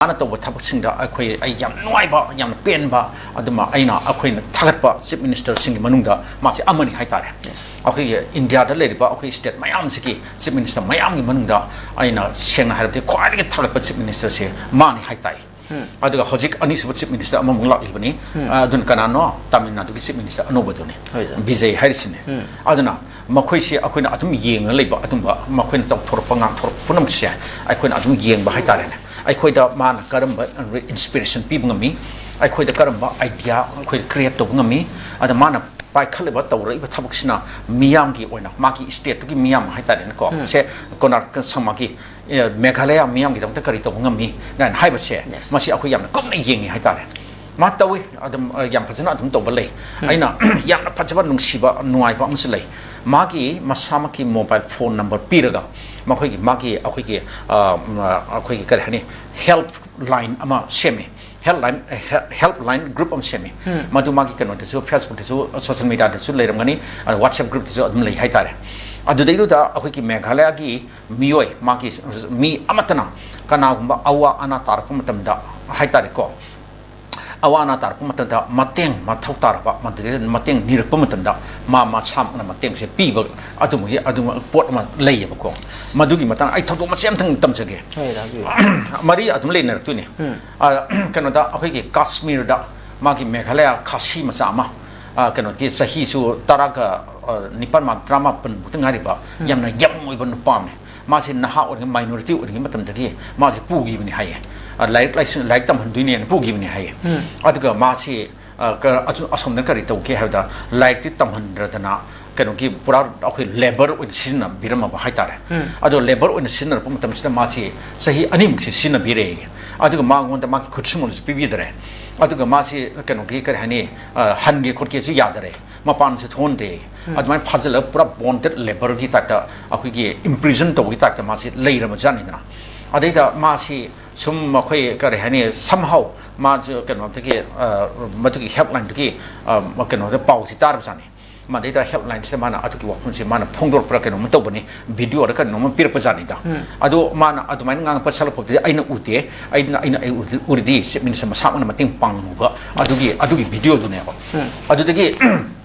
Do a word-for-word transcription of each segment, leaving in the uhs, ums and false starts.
ꯃꯥꯅ ꯇꯧꯕ ꯊꯕꯛꯁꯤꯡꯗ ꯑꯩꯈꯣꯏ, ꯑꯩ ꯌꯥꯝ ꯅꯨꯡꯉꯥꯏꯕ, ꯌꯥꯝꯅ ꯄꯦꯟꯕ, ꯑꯗꯨꯃ ꯑꯩꯅ, ꯑꯩꯈꯣꯏꯅ ꯊꯥꯒꯠꯄ ꯆꯤꯐ ꯃꯤꯅꯤꯁꯇꯔꯁꯤꯡꯒꯤ ꯃꯅꯨꯡꯗ ꯃꯥꯁꯦ ꯑꯃꯅꯤ ꯍꯥꯏꯇꯥꯔꯦ꯫ ꯑꯩꯈꯣꯏꯒꯤ ꯏꯟꯗꯤꯌꯥꯗ ꯂꯩꯔꯤꯕ ꯑꯩꯈꯣꯏ ꯁ꯭ꯇꯦꯠ ꯃꯌꯥꯝꯁꯤꯒꯤ ꯆꯤꯐ ꯃꯤꯅꯤꯁꯇꯔ ꯃꯌꯥꯝꯒꯤ ꯃꯅꯨꯡꯗ ꯑꯩꯅ ꯁꯦꯡꯅ ꯍꯥꯏꯔꯕꯗꯤ ꯈ꯭ꯋꯥꯏꯗꯒꯤ ꯊꯥꯒꯠꯄ ꯆꯤꯐ ꯃꯤꯅꯤꯁꯇꯔꯁꯦ ꯃꯥꯅꯤ ꯍꯥꯏ ꯇꯥꯏ꯫ ꯑꯗꯨꯒ ꯍꯧꯖꯤꯛ ꯑꯅꯤꯁꯨꯕ ꯆꯤꯐ ꯃꯤꯅꯤꯁꯇꯔ ꯑꯃꯃꯨꯛ ꯂꯥꯛꯂꯤꯕꯅꯤ꯫ ꯑ, ꯑꯗꯨꯅ ꯀꯅꯥꯅꯣ? ꯇꯥꯃꯤꯜ ꯅꯥꯗꯨꯒꯤ ꯆꯤꯐ ꯃꯤꯅꯤꯁꯇꯔ ꯑꯅꯧꯕꯗꯨꯅꯤ, ꯍꯣꯏ, ꯁꯥꯔ꯫ ꯕꯤꯖꯩ ꯍꯥꯏꯔꯤꯁꯤꯅꯤ꯫ ꯑꯗꯨꯅ ꯃꯈꯣꯏꯁꯤ ꯑꯩꯈꯣꯏꯅ ꯑꯗꯨꯝ ꯌꯦꯡꯉ ꯂꯩꯕ, ꯑꯗꯨꯝꯕ ꯃꯈꯣꯏꯅ ꯇꯧꯊꯣꯔꯛꯄ, ꯉꯥꯡꯊꯣꯔꯛꯄ ꯄꯨꯝꯅꯃꯛꯁꯦ ꯑꯩꯈꯣꯏꯅ ꯑꯗꯨꯝ ꯌꯦꯡꯕ ꯍꯥꯏꯇꯥꯔꯦꯅꯦ꯫ ꯑꯩꯈꯣꯏꯗ ꯃꯥꯅ ꯀꯔꯝꯕ ꯏꯟꯁꯄꯤꯔꯦꯁꯟ ꯄꯤꯕ ꯉꯝꯃꯤ, ꯑꯩꯈꯣꯏꯗ ꯀꯔꯝꯕ ꯑꯥꯏꯗꯤꯌꯥ ꯑꯩꯈꯣꯏ ꯀ꯭ꯔꯤꯌꯦꯠ ꯇꯧꯕ ꯉꯝꯃꯤ, ꯑꯗ ꯃꯥꯅ ꯄꯥꯏꯈꯠꯂꯤꯕ, ꯇꯧꯔꯛꯏꯕ ꯊꯕꯛꯁꯤꯅ ꯃꯤꯌꯥꯝꯒꯤ ꯑꯣꯏꯅ, ꯃꯥꯒꯤ ꯁ꯭ꯇꯦꯠꯇꯨꯒꯤ ꯃꯤꯌꯥꯝ ꯍꯥꯏꯇꯥꯔꯦꯅꯦꯀꯣ, ꯁꯦ, ꯀꯣꯅꯥꯔꯛ ꯁꯪꯃꯥꯒꯤ, ꯑꯦ, ꯃꯦꯘꯥꯂꯌꯥ ꯃꯤꯌꯥꯝꯒꯤꯗꯃꯛꯇ ꯀꯔꯤ ꯇꯧꯕ ꯉꯝꯃꯤ ꯀꯥꯏꯅ ꯍꯥꯏꯕꯁꯦ, ꯃꯁꯤ ꯑꯩꯈꯣꯏ ꯌꯥꯝꯅ ꯀꯨꯞꯅ ꯌꯦꯡꯉꯤ ꯍꯥꯏꯇꯥꯔꯦ꯫ ꯃꯥ ꯇꯧꯏ ꯑꯗꯨꯝ, ꯑ, ꯌꯥꯝ ꯐꯖꯅ ꯑꯗꯨꯝ ꯇꯧꯕ ꯂꯩ꯫ ꯑꯩꯅ ꯌꯥꯝꯅ ꯐꯖꯕ, ꯅꯨꯡꯁꯤꯕ, ꯅꯨꯡꯉꯥꯏꯕ ꯑꯃꯁꯨ ꯂꯩ꯫ ꯃꯥꯒꯤ ꯃꯁꯥꯃꯛꯀꯤ ꯃꯣꯕꯥꯏꯜ ꯐꯣꯟ ꯅꯝꯕꯔ ꯄꯤꯔꯒ ꯃꯈꯣꯏꯒꯤ, ꯃꯥꯒꯤ, ꯑꯩꯈꯣꯏꯒꯤ, ꯑ, ꯎꯝ, ꯑ, ꯑꯩꯈꯣꯏꯒꯤ ꯀꯔꯤ ꯍꯥꯏꯅꯤ, ꯍꯦꯜꯞ ꯂꯥꯏꯟ ꯑꯃ ꯁꯦꯝꯃꯤ꯫ ꯍꯦꯜꯞ ꯂꯥꯏꯟ, ꯍꯦ-, ꯍꯦꯜꯞ ꯂꯥꯏꯟ ꯒ꯭ꯔꯨꯞ ꯑꯃ ꯁꯦꯝꯃꯤ꯫ ꯃꯗꯨ ꯃꯥꯒꯤ ꯀꯩꯅꯣꯗꯁꯨ, ꯐꯦꯁꯕꯨꯛꯇꯁꯨ, ꯁꯣꯁꯦꯜ ꯃꯤꯗꯤꯌꯥꯗꯁꯨ ꯂꯩꯔꯝꯒꯅꯤ, ꯑꯗ ꯋꯥꯠꯁꯑꯦꯞ ꯒ꯭ꯔꯨꯞꯇꯁꯨ ꯑꯗꯨꯝ ꯂꯩ ꯍꯥꯏꯇꯥꯔꯦ꯫ ꯑꯗꯨꯗꯩꯗꯨꯗ ꯑꯩꯈꯣꯏꯒꯤ ꯃꯦꯘꯥꯂꯌꯥꯒꯤ ꯃꯤꯑꯣꯏ, ꯃꯥꯒꯤ ꯃꯤ ꯑꯃꯠꯇꯅ ꯀꯅꯥꯒꯨꯝꯕ ꯑꯋꯥ ꯑꯅꯥ ꯇꯥꯔꯛꯄ ꯃꯇꯝꯗ ꯍꯥꯏꯇꯥꯔꯦꯀꯣ, ꯑꯋꯥ ꯑꯅꯥ ꯇꯥꯔꯛꯄ ꯃꯇꯝꯗ ꯃꯇꯦꯡ ꯃꯊꯧ ꯇꯥꯔꯕ, ꯃꯗꯨꯗꯩꯗ ꯃꯇꯦꯡ ꯅꯤꯔꯛꯄ ꯃꯇꯝꯗ ꯃꯥ ꯃꯁꯥꯃꯛꯅ ꯃꯇꯦꯡꯁꯦ ꯄꯤꯕ, ꯑꯗꯨꯝꯕꯒꯤ, ꯑꯗꯨꯝꯕ ꯄꯣꯠ ꯑꯃ ꯂꯩꯌꯦꯕꯀꯣ꯫ ꯃꯗꯨꯒꯤ ꯃꯇꯥꯡꯗ ꯑꯩ ꯊꯧꯗꯣꯛ ꯃꯆꯦ ꯑꯃꯇꯪ ꯇꯝꯖꯒꯦ꯫ ꯍꯣꯏ, ꯇꯥꯕꯤꯌꯨ꯫ ꯃꯔꯤ ꯑꯗꯨꯝ ꯂꯩꯅꯔꯛꯇꯣꯏꯅꯤ꯫ ꯎꯝ꯫ ꯑ, ꯀꯩꯅꯣꯗ, ꯑꯩꯈꯣꯏꯒꯤ ꯀꯥꯁꯃꯤꯔꯗ ꯃꯥꯒꯤ ꯃꯦꯘꯥꯂꯌꯥ ꯈꯥꯁꯤ ꯃꯆꯥ ꯑꯃ, ꯑ, ꯀꯩꯅꯣꯒꯤ ꯆꯍꯤꯁꯨ ꯇꯔꯥꯒ, ꯑ, ꯅꯤꯄꯥꯟ ꯃꯥ-, ꯇꯔꯥꯃꯥꯄꯟ ꯐꯥꯎꯇ ꯉꯥꯏꯔꯤꯕ, ꯎꯝ꯫ ꯌꯥꯝꯅ ꯌꯪ ꯑꯣꯏꯕ ꯅꯨꯄꯥ ꯑꯃꯅꯤ꯫ ꯃꯥꯁꯤ ꯅꯍꯥ ꯑꯣꯏꯔꯤꯉꯩ, ꯃꯥꯏꯅꯣꯔꯤꯇꯤ ꯑꯣꯏꯔꯤꯉꯩ ꯃꯇꯝꯗꯒꯤ ꯃꯥꯁꯤ ꯄꯨꯈꯤꯕꯅꯤ ꯍꯥꯏꯌꯦ꯫ ꯑ, ꯂꯥꯏꯔꯤꯛ ꯂꯥꯏꯁꯨ, ꯂꯥꯏꯔꯤꯛ ꯇꯝꯍꯟꯗꯣꯏꯅꯦꯅ ꯄꯨꯈꯤꯕꯅꯤ ꯍꯥꯏꯌꯦ꯫ ꯎꯝ꯫ ꯑꯗꯨꯒ ꯃꯥꯁꯤ, ꯑ, ꯀ-, ꯑꯁꯨ-, ꯑꯁꯣꯝꯗ ꯀꯔꯤ ꯇꯧꯒꯦ ꯍꯥꯏꯕꯗ, ꯂꯥꯏꯔꯤꯛꯇꯤ ꯇꯝꯍꯟꯗ꯭ꯔꯗꯅ ꯀꯩꯅꯣꯒꯤ ꯄꯨꯔꯥ ꯑꯩꯈꯣꯏ ꯂꯦꯕꯔ ꯑꯣꯏꯅ ꯁꯤꯖꯤꯟꯅꯕꯤꯔꯝꯃꯕ ꯍꯥꯏꯇꯥꯔꯦ꯫ ꯎꯝ꯫ ꯑꯗꯣ ꯂꯦꯕꯔ ꯑꯣꯏꯅ ꯁꯤꯖꯤꯟꯅꯔꯛꯄ ꯃꯇꯝꯁꯤꯗ ꯃꯥꯁꯤ ꯆꯍꯤ ꯑꯅꯤꯃꯨꯛꯁꯤ ꯁꯤꯖꯤꯟꯅꯕꯤꯔꯦ꯫ ꯑꯗꯨꯒ ꯃꯉꯣꯟꯗ ꯃꯥꯒꯤ ꯈꯨꯠꯁꯨꯃꯟꯁꯨ ꯄꯤꯕꯤꯗꯔꯦ꯫ ꯑꯗꯨꯒ ꯃꯥꯁꯤ ꯀꯩꯅꯣꯒꯤ, ꯀꯔꯤ ꯍꯥꯏꯅꯤ, ꯑ, ꯍꯟꯒꯦ ꯈꯣꯠꯀꯦꯁꯨ ꯌꯥꯗꯔꯦ꯫ ꯃꯄꯥꯟꯁꯨ ꯊꯣꯛꯍꯟꯗꯦ꯫ ꯎꯝ꯫ ꯑꯗꯨꯃꯥꯏꯅ ꯐꯥꯖꯤꯜꯂꯒ ꯄꯨꯔꯥ ꯕꯣꯟꯗꯦꯗ ꯂꯦꯕꯔꯒꯤ ꯇꯥꯏꯞꯇ ꯑꯩꯈꯣꯏꯒꯤ ꯏꯝꯄ꯭ꯔꯤꯖꯟ ꯇꯧꯕꯒꯤ ꯇꯥꯏꯞꯇ ꯃꯥꯁꯤ ꯂꯩꯔꯕ ꯖꯥꯠꯅꯤꯗꯅ꯫ ꯑꯗꯩꯗ ꯃꯥꯁꯤ ꯁꯨꯝ ꯑꯩꯈꯣꯏ ꯀꯔꯤ ꯍꯥꯏꯅꯤ, somehow ꯃꯥꯁꯨ ꯀꯩꯅꯣꯗꯒꯤ, ꯑ, ꯃꯗꯨꯒꯤ ꯍꯦꯜꯞ ꯂꯥꯏꯟꯗꯨꯒꯤ, ꯑ, ꯀꯩꯅꯣꯗ ꯄꯥꯎꯁꯤ ꯇꯥꯔꯕꯖꯥꯠꯅꯤ꯫ ꯃꯗꯩꯗ ꯍꯦꯜꯞꯂꯥꯏꯟꯁꯤꯗ ꯃꯥꯅ ꯑꯗꯨꯒꯤ ꯋꯥꯐꯝꯁꯦ ꯃꯥꯅ ꯐꯣꯡꯗꯣꯔꯛꯄ꯭ꯔꯥ ꯀꯩꯅꯣꯝꯃ ꯇꯧꯕꯅꯤ, ꯚꯤꯗꯤꯑꯣꯔ ꯀꯩꯅꯣꯝꯃ ꯄꯤꯔꯛꯄꯖꯥꯠꯅꯤꯗ꯫ ꯑꯗꯣ ꯃꯥꯅ ꯑꯗꯨꯃꯥꯏꯅ ꯉꯥꯡꯉꯛꯄ ꯁꯛꯂꯛꯄꯗꯨꯗꯤ ꯑꯩꯅ ꯎꯗꯦ꯫ ꯑꯩꯅ, ꯑꯩꯅ, ꯑꯩ ꯎꯔꯗꯤ, ꯎꯔꯗꯤ ꯆꯤꯐ ꯃꯤꯅꯤꯁꯇꯔ ꯃꯁꯥꯃꯛꯅ ꯃꯇꯦꯡ ꯄꯥꯡꯉꯨꯕ ꯑꯗꯨꯒꯤ, ꯑꯗꯨꯒꯤ ꯚꯤꯗꯤꯑꯣꯗꯨꯅꯦꯕ꯫ ꯑꯗꯨꯗꯒꯤ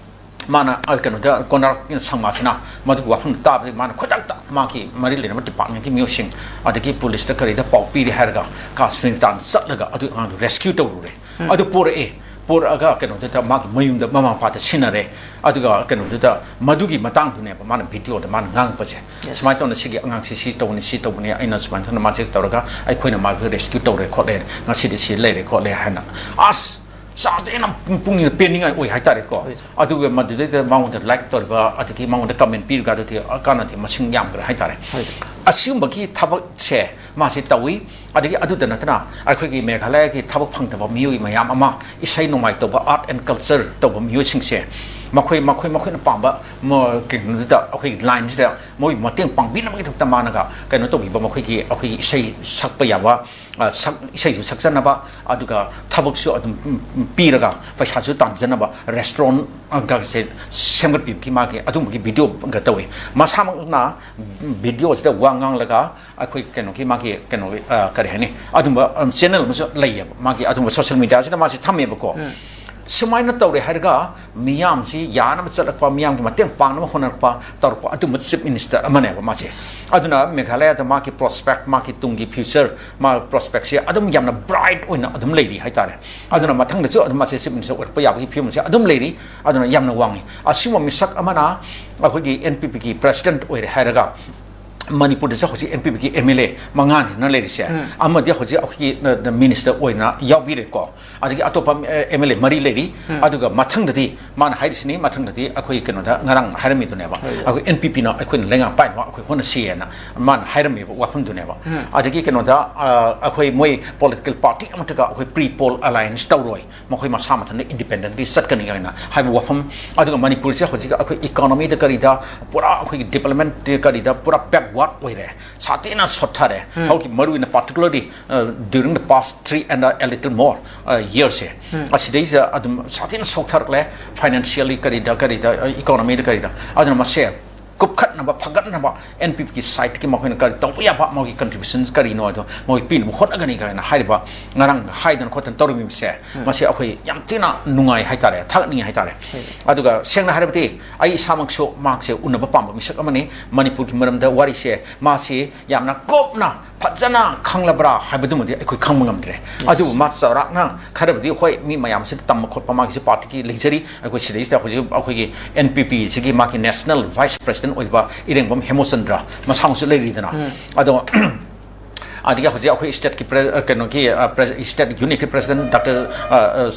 ꯃꯥꯅ, ꯑ, ꯀꯩꯅꯣꯗ, ꯀꯣꯅꯥꯔꯛ ꯁꯪꯃꯥꯁꯤꯅ ꯃꯗꯨꯒꯤ ꯋꯥꯐꯝꯗꯨ ꯇꯥꯕꯗꯒꯤ ꯃꯥꯅ ꯈꯨꯗꯛꯇ ꯃꯥꯒꯤ ꯃꯔꯤ ꯂꯩꯅꯕ ꯗꯤꯄꯥꯔꯠꯃꯦꯟꯒꯤ ꯃꯤꯑꯣꯏꯁꯤꯡ, ꯑꯗꯒꯤ ꯄꯨꯂꯤꯁꯇ ꯀꯔꯤꯗ ꯄꯥꯎ ꯄꯤꯔꯦ ꯍꯥꯏꯔꯒ ꯀꯥꯁꯃꯤꯔ ꯇꯥꯟꯅ ꯆꯠꯂꯒ ꯑꯗꯨ ꯑꯉꯥꯡꯗꯨ ꯔꯦꯁꯀ꯭ꯌꯨ ꯇꯧꯔꯨꯔꯦ꯫ ꯑꯗꯨ ꯄꯣꯔꯛꯑꯦ꯫ ꯄꯣꯔꯛꯑꯒ ꯀꯩꯅꯣꯗꯨꯗ ꯃꯥꯒꯤ ꯃꯌꯨꯝꯗ ꯃꯃꯥ ꯃꯄꯥꯗ ꯁꯤꯟꯅꯔꯦ꯫ ꯑꯗꯨꯒ ꯀꯩꯅꯣꯗꯨꯗ ꯃꯗꯨꯒꯤ ꯃꯇꯥꯡꯗꯨꯅꯦꯕ ꯃꯥꯅ ꯚꯤꯗꯤꯑꯣꯗ ꯃꯥꯅ ꯉꯥꯡꯉꯛꯄꯁꯦ꯫ ꯁꯨꯃꯥꯏꯅ ꯇꯧꯅ ꯁꯤꯒꯤ ꯑꯉꯥꯡꯁꯤ ꯁꯤ ꯇꯧꯕꯅꯤ, ꯁꯤ ꯇꯧꯕꯅꯤ, ꯑꯩꯅ ꯁꯨꯃꯥꯏꯅ ꯇꯧꯅ ꯃꯥꯁꯦ ꯇꯧꯔꯒ ꯑꯩꯈꯣꯏꯅ ꯃꯥꯕꯨ ꯔꯦꯁꯀ꯭ꯌꯨ ꯇꯧꯔꯦ ꯈꯣꯠꯂꯦ, ꯉꯁꯤꯗꯤ ꯁꯤ ꯂꯩꯔꯦ ꯈꯣꯠꯂꯦ ꯍꯥꯏꯅ꯫ ꯑꯁ! ꯆꯥꯗꯦꯅ ꯄꯨꯛꯅꯤꯡꯗ ꯄꯦꯟꯅꯤꯡꯉꯥꯏ ꯑꯣꯏ ꯍꯥꯏꯇꯥꯔꯦꯀꯣ꯫ ꯑꯗꯨꯒ ꯃꯗꯨꯗꯩꯗ ꯃꯉꯣꯟꯗ ꯂꯥꯏꯛ ꯇꯧꯔꯤꯕ, ꯑꯗꯒꯤ ꯃꯉꯣꯟꯗ ꯀꯃꯦꯟ ꯄꯤꯔꯤꯕ ꯑꯗꯨꯗꯤ ꯀꯥꯟꯅꯗꯦ, ꯃꯁꯤꯡ ꯌꯥꯝꯈ꯭ꯔꯦ ꯍꯥꯏꯇꯥꯔꯦ꯫ ꯑꯁꯤꯒꯨꯝꯕꯒꯤ ꯊꯕꯛꯁꯦ ꯃꯥꯁꯤ ꯇꯧꯏ꯫ ꯑꯗꯒꯤ ꯑꯗꯨꯗ ꯅꯠꯇꯅ ꯑꯩꯈꯣꯏꯒꯤ ꯃꯦꯘꯥꯂꯌꯒꯤ ꯊꯕꯛ ꯐꯪꯗꯕ ꯃꯤꯑꯣꯏ ꯃꯌꯥꯝ ꯑꯃ, ꯏꯁꯩ ꯅꯣꯡꯃꯥꯏ ꯇꯧꯕ, ꯑꯥꯔꯠ ꯑꯦꯟ ꯀꯜꯆꯔ ꯇꯧꯕ ꯃꯤꯑꯣꯏꯁꯤꯡꯁꯦ, ꯃꯈꯣꯏ, ꯃꯈꯣꯏ, ꯃꯈꯣꯏꯅ ꯄꯥꯝꯕ ꯃ-, ꯀꯩꯅꯣꯗꯨꯗ, ꯑꯩꯈꯣꯏꯒꯤ ꯂꯥꯏꯟꯁꯤꯗ ꯃꯣꯏ ꯃꯇꯦꯡ ꯄꯥꯡꯕꯤꯅꯕꯒꯤꯗꯃꯛꯇ ꯃꯥꯅꯒ ꯀꯩꯅꯣ ꯇꯧꯕꯤꯕ, ꯃꯈꯣꯏꯒꯤ, ꯑꯩꯈꯣꯏꯒꯤ ꯏꯁꯩ ꯁꯛꯄ ꯌꯥꯕ, ꯑ, ꯁꯛ-, ꯏꯁꯩꯁꯨ ꯁꯛꯆꯅꯕ, ꯑꯗꯨꯒ ꯊꯕꯛꯁꯨ ꯑꯗꯨꯝ ꯄꯤꯔꯒ ꯄꯩꯁꯥꯁꯨ ꯇꯥꯟꯖꯅꯕ ꯔꯦꯁꯇꯨꯔꯦꯟꯒꯁꯦ ꯁꯦꯝꯒꯠꯄꯤꯕꯒꯤ ꯃꯥꯒꯤ ꯑꯗꯨꯝꯕꯒꯤ ꯚꯤꯗꯤꯑꯣꯒ ꯇꯧꯏ꯫ ꯃꯁꯥꯃꯛꯅ ꯚꯤꯗꯤꯑꯣꯁꯤꯗ ꯋꯥ ꯉꯥꯡꯂꯒ ꯑꯩꯈꯣꯏ ꯀꯩꯅꯣꯒꯤ ꯃꯥꯒꯤ ꯀꯩꯅꯣꯒꯤ, ꯑ, ꯀꯔꯤ ꯍꯥꯏꯅꯤ, ꯑꯗꯨꯝꯕ, ꯑꯝ, ꯆꯦꯅꯦꯜ ꯑꯃꯁꯨ ꯂꯩꯌꯦꯕ꯫ ꯃꯥꯒꯤ ꯑꯗꯨꯝꯕ ꯁꯣꯁꯦꯜ ꯃꯤꯗꯤꯌꯥꯁꯤꯗ ꯃꯥꯁꯦ ꯊꯝꯃꯦꯕꯀꯣ꯫ ꯁꯨꯃꯥꯏꯅ ꯇꯧꯔꯦ ꯍꯥꯏꯔꯒ ꯃꯤꯌꯥꯝꯁꯤ ꯌꯥꯅꯕ ꯆꯠꯂꯛꯄ, ꯃꯤꯌꯥꯝꯒꯤ ꯃꯇꯦꯡ ꯄꯥꯡꯅꯕ ꯍꯣꯠꯅꯔꯛꯄ ꯇꯧꯔꯛꯄ ꯑꯗꯨꯝꯕ ꯆꯤꯐ ꯃꯤꯅꯤꯁꯇꯔ ꯑꯃꯅꯦꯕ ꯃꯥꯁꯦ꯫ ꯑꯗꯨꯅ ꯃꯦꯘꯥꯂꯌꯥꯗ ꯃꯥꯒꯤ ꯄ꯭ꯔꯣꯁꯄꯦꯛ, ꯃꯥꯒꯤ ꯇꯨꯡꯒꯤ ꯐ꯭ꯌꯨꯆꯔ, ꯃꯥ ꯄ꯭ꯔꯣꯁꯄꯦꯛꯁꯦ ꯑꯗꯨꯝ ꯌꯥꯝꯅ ꯕ꯭ꯔꯥꯏꯠ ꯑꯣꯏꯅ ꯑꯗꯨꯝ ꯂꯩꯔꯤ ꯍꯥꯏꯇꯥꯔꯦ꯫ ꯑꯗꯨꯅ ꯃꯊꯪꯗꯁꯨ ꯑꯗꯨꯝ ꯃꯥꯁꯦ ꯆꯤꯐ ꯃꯤꯅꯤꯁꯇꯔ ꯑꯣꯏꯔꯛꯄ ꯌꯥꯕꯒꯤ ꯐꯤꯕꯝꯁꯦ ꯑꯗꯨꯝ ꯂꯩꯔꯤ꯫ ꯑꯗꯨꯅ ꯌꯥꯝꯅ ꯋꯥꯡꯉꯤ꯫ ꯑꯁꯤꯒꯨꯝꯕ ꯃꯤꯁꯛ ꯑꯃꯅ ꯑꯩꯈꯣꯏꯒꯤ ꯑꯦꯟ ꯄꯤ ꯄꯤꯒꯤ ꯄ꯭ꯔꯁꯤꯗꯦꯟꯠ ꯑꯣꯏꯔꯦ ꯍꯥꯏꯔꯒ ꯃꯅꯤꯄꯨꯔꯗꯁꯨ ꯍꯧꯖꯤꯛ ꯑꯦꯟ ꯄꯤ ꯄꯤꯒꯤ ꯑꯦꯝ ꯑꯦꯜ ꯑꯦ ꯃꯉꯥꯅꯤꯅ ꯂꯩꯔꯤꯁꯦ, ꯑꯃꯗꯤ ꯍꯧꯖꯤꯛ ꯑꯩꯈꯣꯏꯒꯤ, ꯑ, ꯃꯤꯅꯤꯁꯇꯔ ꯑꯣꯏꯅ ꯌꯥꯎꯕꯤꯔꯦꯀꯣ꯫ ꯑꯗꯒꯤ ꯑꯇꯣꯞꯄ, ꯑ, ꯑꯦꯝ ꯑꯦꯜ ꯑꯦ ꯃꯔꯤ ꯂꯩꯔꯤ꯫ ꯑꯗꯨꯒ ꯃꯊꯪꯗꯗꯤ ꯃꯥꯅ ꯍꯥꯏꯔꯤꯁꯤꯅꯤ, ꯃꯊꯪꯗꯗꯤ ꯑꯩꯈꯣꯏ ꯀꯩꯅꯣꯗ ꯉꯔꯥꯡ ꯍꯥꯏꯔꯝꯃꯤꯗꯨꯅꯦꯕ, ꯑꯩꯈꯣꯏ ꯑꯦꯟ ꯄꯤ ꯄꯤꯅ ꯑꯩꯈꯣꯏꯅ ꯂꯩꯉꯥꯛ ꯄꯥꯏꯅꯕ ꯑꯩꯈꯣꯏ ꯍꯣꯠꯅꯁꯤꯑꯅ ꯃꯥꯅ ꯍꯥꯏꯔꯝꯃꯤꯕ ꯋꯥꯐꯝꯗꯨꯅꯦꯕ꯫ ꯑꯗꯒꯤ ꯀꯩꯅꯣꯗ, ꯑ, ꯑꯩꯈꯣꯏ ꯃꯣꯏ ꯄꯣꯂꯤꯇꯤꯀꯦꯜ ꯄꯥꯔꯇꯤ ꯑꯃꯠꯇꯒ ꯑꯩꯈꯣꯏ ꯄ꯭ꯔꯤ ꯄꯣꯜ ꯑꯂꯥꯏꯟꯁ ꯇꯧꯔꯣꯏ, ꯃꯈꯣꯏ ꯃꯁꯥ ꯃꯊꯟꯇ ꯏꯟꯗꯤꯄꯦꯟꯗꯦꯟꯠꯂꯤ ꯆꯠꯀꯅꯤ ꯍꯥꯏꯅ ꯍꯥꯏꯕ ꯋꯥꯐꯝ꯫ ꯑꯗꯨꯒ ꯃꯅꯤꯄꯨꯔꯁꯦ ꯍꯧꯖꯤꯛ ꯑꯩꯈꯣꯏ ꯏꯀꯣꯅꯣꯃꯤꯗ ꯀꯔꯤꯗ ꯄꯨꯔꯥ ꯑꯩꯈꯣꯏꯒꯤ ꯗꯤꯕ꯭ꯂꯞꯃꯦꯟꯠ ꯀꯔꯤꯗ ꯄꯨꯔꯥ ꯕꯦꯛ ꯋꯥꯠ ꯑꯣꯏꯔꯦ, ꯁꯥꯊꯤꯅ ꯁꯣꯠꯊꯔꯦ꯫ ꯍꯧꯖꯤꯛ ꯃꯔꯨꯑꯣꯏꯅ particularly during the past three and a little more yearsꯁꯦ, ꯑꯁꯤꯗꯩꯁꯤꯗ ꯑꯗꯨꯝ ꯁꯥꯊꯤꯅ ꯁꯣꯛꯊꯔꯛꯂꯦ꯫ Financially ꯀꯔꯤꯗ ꯀꯔꯤꯗ, economyꯗ ꯀꯔꯤꯗ꯫ ꯑꯗꯨꯅ ꯃꯁꯦ ꯀꯨꯞꯈꯠꯅꯕ, ꯐꯒꯠꯅꯕ N P Pꯒꯤ sideꯇꯒꯤ ꯃꯈꯣꯏꯅ ꯀꯔꯤ ꯇꯧꯕ ꯌꯥꯕ, ꯃꯈꯣꯏꯒꯤ contributions ꯀꯔꯤꯅꯣ ꯑꯗꯣ ꯃꯈꯣꯏ ꯄꯤꯅꯕ ꯍꯣꯠꯅꯒꯅꯤ ꯀꯥꯏꯅ ꯍꯥꯏꯔꯤꯕ, ꯉꯔꯥꯡ ꯍꯥꯏꯗꯅ ꯈꯣꯠꯇꯅ ꯇꯧꯔꯝꯃꯤꯕꯁꯦ, ꯃꯁꯤ ꯑꯩꯈꯣꯏ ꯌꯥꯝ ꯊꯤꯅ ꯅꯨꯡꯉꯥꯏ ꯍꯥꯏꯇꯥꯔꯦ, ꯊꯥꯒꯠꯅꯤꯡꯉꯤ ꯍꯥꯏꯇꯥꯔꯦ꯫ ꯑꯗꯨꯒ ꯁꯦꯡꯅ ꯍꯥꯏꯔꯕꯗꯤ ꯑꯩ ꯏꯁꯥꯃꯛꯁꯨ ꯃꯍꯥꯛꯁꯦ ꯎꯅꯕ ꯄꯥꯝꯕ ꯃꯤꯁꯛ ꯑꯃꯅꯤ꯫ ꯃꯅꯤꯄꯨꯔꯒꯤ ꯃꯔꯝꯗ ꯋꯥꯔꯤꯁꯦ ꯃꯥꯁꯤ ꯌꯥꯝꯅ ꯀꯨꯞꯅ ꯐꯖꯅ ꯈꯪꯂꯕ꯭ꯔꯥ ꯍꯥꯏꯕꯗꯨꯃꯗꯤ ꯑꯩꯈꯣꯏ ꯈꯪꯕ ꯉꯝꯗ꯭ꯔꯦ꯫ ꯑꯗꯨꯕꯨ ꯃꯥ ꯆꯥꯎꯔꯥꯛꯅ ꯈꯔꯕꯨꯗꯤ, ꯍꯣꯏ, ꯃꯤ ꯃꯌꯥꯝꯁꯤꯗ ꯇꯝꯕ ꯈꯣꯠꯄ ꯃꯥꯒꯤꯁꯨ partyꯒꯤ ꯂꯩꯖꯔꯤ꯫ ꯑꯩꯈꯣꯏ ꯁꯤꯗꯩꯁꯤꯗ ꯍꯧꯖꯤꯛ ꯑꯩꯈꯣꯏꯒꯤ N P Pꯁꯤꯒꯤ ꯃꯥꯒꯤ national vice president ꯑꯣꯏꯕ ꯏꯔꯦꯡꯕꯝ ꯍꯦꯃꯣꯆꯟꯗ꯭ꯔ ꯃꯁꯥꯃꯛꯁꯨ ꯂꯩꯔꯤꯗꯅ꯫ ꯑꯗꯣ ꯑꯗꯒꯤ ꯍꯧꯖꯤꯛ ꯑꯩꯈꯣꯏ stateꯀꯤ pre-, ꯑ, ꯀꯩꯅꯣꯒꯤ, ꯑ, pres-, state unitꯀꯤ president Doctor, ꯑ, ꯑ,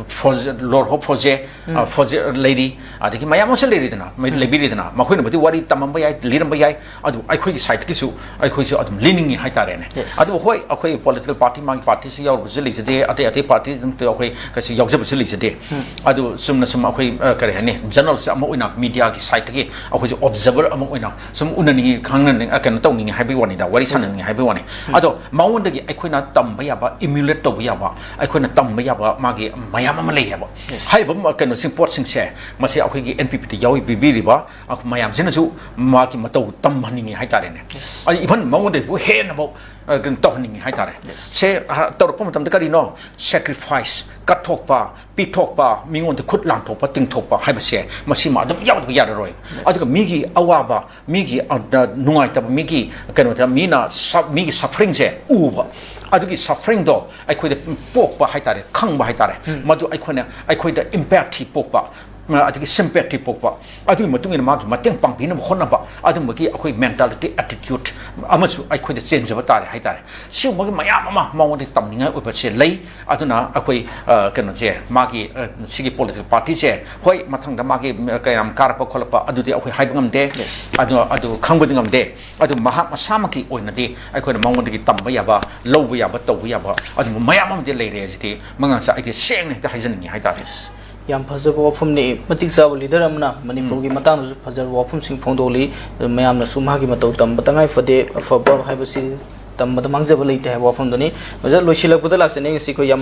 ꯐꯣꯔꯖꯦ-, ꯂꯣꯔꯍꯣ ꯐꯣꯔꯖꯦ, ꯑ, ꯐꯣꯔꯖꯦ ꯂꯩꯔꯤ, ꯑꯗꯒꯤ ꯃꯌꯥꯝ ꯑꯃꯁꯨ ꯂꯩꯔꯤꯗꯅ, ꯃꯣꯏ ꯂꯩꯕꯤꯔꯤꯗꯅ, ꯃꯈꯣꯏꯅꯕꯨꯗꯤ ꯋꯥꯔꯤ ꯇꯝꯃꯝꯕ ꯌꯥꯏ, ꯂꯤꯔꯝꯕ ꯌꯥꯏ꯫ ꯑꯗꯨ ꯑꯩꯈꯣꯏꯒꯤ sideꯀꯤꯁꯨ ꯑꯩꯈꯣꯏꯁꯨ ꯑꯗꯨꯝ ꯂꯤꯅꯤꯡꯉꯤ ꯍꯥꯏꯇꯥꯔꯦꯅꯦ꯫ ꯑꯗꯨꯕꯨ ꯍꯣꯏ, ꯑꯩꯈꯣꯏ political party, ꯃꯥꯒꯤ partyꯁꯨ ꯌꯥꯎꯔꯨꯕꯁꯨ ꯂꯩꯖꯗꯦ, ꯑꯇꯩ ꯑꯇꯩ party ꯑꯗꯨꯝ ꯑꯩꯈꯣꯏ ꯀꯩꯁꯨ ꯌꯥꯎꯖꯕꯁꯨ ꯂꯩꯖꯗꯦ꯫ ꯑꯗꯨ ꯆꯨꯝꯅ ꯁꯨꯝ ꯑꯩꯈꯣꯏ, ꯑ, ꯀꯔꯤ ꯍꯥꯏꯅꯤ, journalist ꯑꯃ ꯑꯣꯏꯅ mediaꯒꯤ sideꯇꯒꯤ ꯑꯩꯈꯣꯏꯁꯨ observer ꯑꯃ ꯑꯣꯏꯅ ꯁꯨꯝ ꯎꯅꯅꯤꯡꯉꯤ, ꯈꯪꯅꯅꯤꯡ-, ꯑ, ꯀꯩꯅꯣ ꯇꯧꯅꯤꯡꯉꯤ ꯍꯥꯏꯕꯒꯤ ꯋꯥꯅꯤꯗ, ꯋꯥꯔꯤ ꯁꯥꯟꯅꯅꯤꯡꯉꯤ ꯍꯥꯏꯕꯒꯤ ꯋꯥꯅꯤ꯫ ꯑꯗꯣ ꯃꯉꯣꯟꯗꯒꯤ ꯑꯩꯈꯣꯏꯅ ꯇꯝꯕ ꯌꯥꯕ, emulate ꯇꯧꯕ ꯌꯥꯕ, ꯑꯩꯈꯣꯏꯅ ꯇꯝꯕ ꯌꯥꯕ ꯃꯥꯒꯤ ꯃꯌꯥꯝ ꯑꯃ ꯂꯩ ꯍꯥꯏꯕ꯫ ꯍꯥꯏꯔꯤꯕ ꯃ-, ꯀꯩꯅꯣꯁꯤꯡ, ꯄꯣꯠꯁꯤꯡꯁꯦ ꯃꯁꯤ ꯑꯩꯈꯣꯏꯒꯤ N P Pꯗ ꯌꯥꯎꯔꯤ ꯄꯤꯕꯤꯔꯤꯕ ꯑꯩꯈꯣꯏ ꯃꯌꯥꯝꯁꯤꯅꯁꯨ ꯃꯥꯒꯤ ꯃꯇꯧ ꯇꯝꯍꯟꯅꯤꯡꯉꯤ ꯍꯥꯏꯇꯥꯔꯦꯅꯦ꯫ ꯑꯩ even ꯃꯉꯣꯟꯗꯒꯤꯕꯨ ꯍꯦꯟꯅꯐꯥꯎ, ꯑ, ꯀꯩꯅꯣ ꯇꯧꯍꯟꯅꯤꯡꯉꯤ ꯍꯥꯏꯇꯥꯔꯦ꯫ ꯁꯦ, ꯑ, ꯇꯧꯔꯛꯄ ꯃꯇꯝꯗ ꯀꯔꯤꯅꯣ? Sacrifice, ꯀꯠꯊꯣꯛꯄ, ꯄꯤꯊꯣꯛꯄ, ꯃꯤꯉꯣꯟꯗ ꯈꯨꯠ ꯂꯥꯟꯊꯣꯛꯄ, ꯇꯤꯡꯊꯣꯛꯄ ꯍꯥꯏꯕꯁꯦ ꯃꯁꯤꯃ ꯑꯗꯨꯝ ꯌꯥꯎꯗꯕ ꯌꯥꯔꯔꯣꯏ꯫ ꯑꯗꯨꯒ ꯃꯤꯒꯤ ꯑꯋꯥꯕ, ꯃꯤꯒꯤ, ꯑ, ꯅꯨꯡꯉꯥꯏꯇꯕ, ꯃꯤꯒꯤ ꯀꯩꯅꯣꯗ ꯃꯤꯅ ꯁ-, ꯃꯤꯒꯤ sufferingꯁꯦ ꯎꯕ, ꯑꯗꯨꯒꯤ sufferingꯗꯣ ꯑꯩꯈꯣꯏꯗ ꯄꯣꯛꯄ ꯍꯥꯏꯇꯥꯔꯦ, ꯈꯪꯕ ꯍꯥꯏꯇꯥꯔꯦ꯫ ꯃꯗꯨ ꯑꯩꯈꯣꯏꯅ, ꯑꯩꯈꯣꯏꯗ empathy ꯄꯣꯛꯄ, ꯑ, ꯑꯗꯒꯤ sympathy ꯄꯣꯛꯄ, ꯑꯗꯨꯒꯤ ꯃꯇꯨꯡ ꯏꯟꯅ ꯃꯥꯒꯤ ꯃꯇꯦꯡ ꯄꯥꯡꯕꯤꯅꯕ ꯍꯣꯠꯅꯕ, ꯑꯗꯨꯝꯕꯒꯤ ꯑꯩꯈꯣꯏ mentality, attitude ꯑꯃꯁꯨ ꯑꯩꯈꯣꯏꯗ ꯆꯦꯟꯖꯕ ꯇꯥꯔꯦ ꯍꯥꯏꯇꯥꯔꯦ꯫ ꯁꯤꯒꯨꯝꯕꯒꯤ ꯃꯌꯥꯝ ꯑꯃ ꯃꯉꯣꯟꯗ ꯇꯝꯅꯤꯡꯉꯥꯏ ꯑꯣꯏꯕꯁꯦ ꯂꯩ꯫ ꯑꯗꯨꯅ ꯑꯩꯈꯣꯏ, ꯑ, ꯀꯩꯅꯣꯁꯦ, ꯃꯥꯒꯤ, ꯑ, ꯁꯤꯒꯤ political partyꯁꯦ, ꯍꯣꯏ, ꯃꯊꯪꯗ ꯃꯥꯒꯤ, ꯑ, ꯀꯌꯥꯝ ꯀꯥꯔꯛꯄ ꯈꯣꯠꯂꯛꯄ ꯑꯗꯨꯗꯤ ꯑꯩꯈꯣꯏ ꯍꯥꯏꯕ ꯉꯝꯗꯦ꯫ ꯑꯗꯨ, ꯑꯗꯨ ꯈꯪꯕꯗꯤ ꯉꯝꯗꯦ꯫ ꯑꯗꯨ ꯃꯍꯥꯛ ꯃꯁꯥꯃꯛꯀꯤ ꯑꯣꯏꯅꯗꯤ ꯑꯩꯈꯣꯏꯅ ꯃꯉꯣꯟꯗꯒꯤ ꯇꯝꯕ ꯌꯥꯕ, ꯂꯧꯕ ꯌꯥꯕ, ꯇꯧꯕ ꯌꯥꯕ ꯑꯗꯨꯝꯕ ꯃꯌꯥꯝ ꯑꯃꯗꯤ ꯂꯩꯔꯦ꯫ ꯑꯁꯤꯗꯤ ꯃꯉꯥꯡꯁꯥ ꯑꯩꯗꯤ ꯁꯦꯡꯅ ꯍꯦꯛꯇ ꯍꯥꯏꯖꯅꯤꯡꯉꯤ ꯍꯥꯏꯇꯥꯔꯦ꯫ ꯌꯥꯝ ꯐꯖꯕ ꯋꯥꯐꯝꯅꯤ꯫ ꯃꯇꯤꯛ ꯆꯥꯕ ꯂꯤꯗꯔ ꯑꯃꯅ ꯃꯅꯤꯄꯨꯔꯒꯤ ꯃꯇꯥꯡꯗꯁꯨ ꯐꯖꯔꯕ ꯋꯥꯐꯝꯁꯤꯡ ꯐꯣꯡꯗꯣꯛꯂꯤ꯫ ꯑꯗꯨ ꯃꯌꯥꯝꯅꯁꯨ ꯃꯍꯥꯛꯀꯤ ꯃꯇꯧ ꯇꯝꯕ ꯇꯉꯥꯏ ꯐꯗꯦ, ꯑꯐꯕ ꯍꯥꯏꯕꯁꯤ ꯇꯝꯕꯗ ꯃꯥꯡꯖꯕ ꯂꯩꯇꯦ ꯍꯥꯏꯕ ꯋꯥꯐꯝꯗꯨꯅꯤ꯫ ꯑꯣꯖꯥ, ꯂꯣꯏꯁꯤꯜꯂꯛꯄꯗ ꯂꯥꯛꯆꯅꯤꯡꯉꯤꯁꯤ ꯑꯩꯈꯣꯏ ꯌꯥꯝ